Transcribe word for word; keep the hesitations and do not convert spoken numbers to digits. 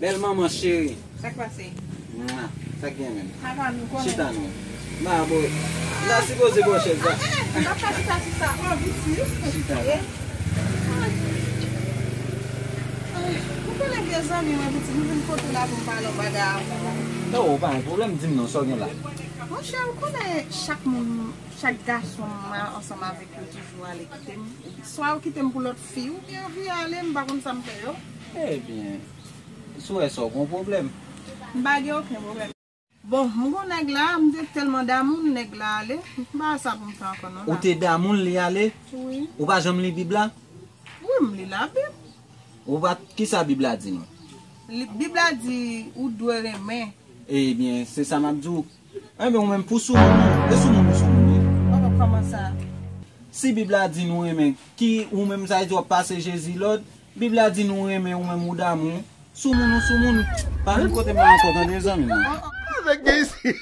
Bèl manman cheri. Sa k pase? Mwa. Sa k gen menm? Papa nou konnen. Chita non. Ma boy. La sipoze bò chèz la. M pa ka chita sou sa. Oh, viti. Chita. Ou konnen vye zanmi mwen, viti. M vin kote w la pou m pale yon bagay avè w. Non, ou pa gen pwoblèm, di m non, sa w gen la. Monchè, ou konnen chak moun, chak gason m ansanm avèk yo toujou ale kite m. Swa yo kite m pou lòt fi, oubyen yo vire ale, m pa konn sa m fè yo. Ebyen, si w wè sa, w gen yon pwoblèm. M pa gen okenn pwoblèm. Bon, m gon nèg la, m te tèlman damou nèg la ale, m pa wè sa pou m fè ankò non. Ou te damou li ale? Wi. Ou pa janm li Bib la? Wi, m li Labib. Ou pa, kisa Bib la di nou? Li- Bib la di ou dwe renmen. Ebyen, se sa m ap di w. Enben, ou menm pou soumoun ou, e soumoun ou soumoun, wi. Oh, kòman sa? Si Bib la di nou renmen, ki ou menm sa vle di w ap pase Jezi lòd, Bib la di nou renmen ou menm ou damou, soumoun ou soumoun, pa vin kote m ankò tande zanmi m. Nèg gen isi.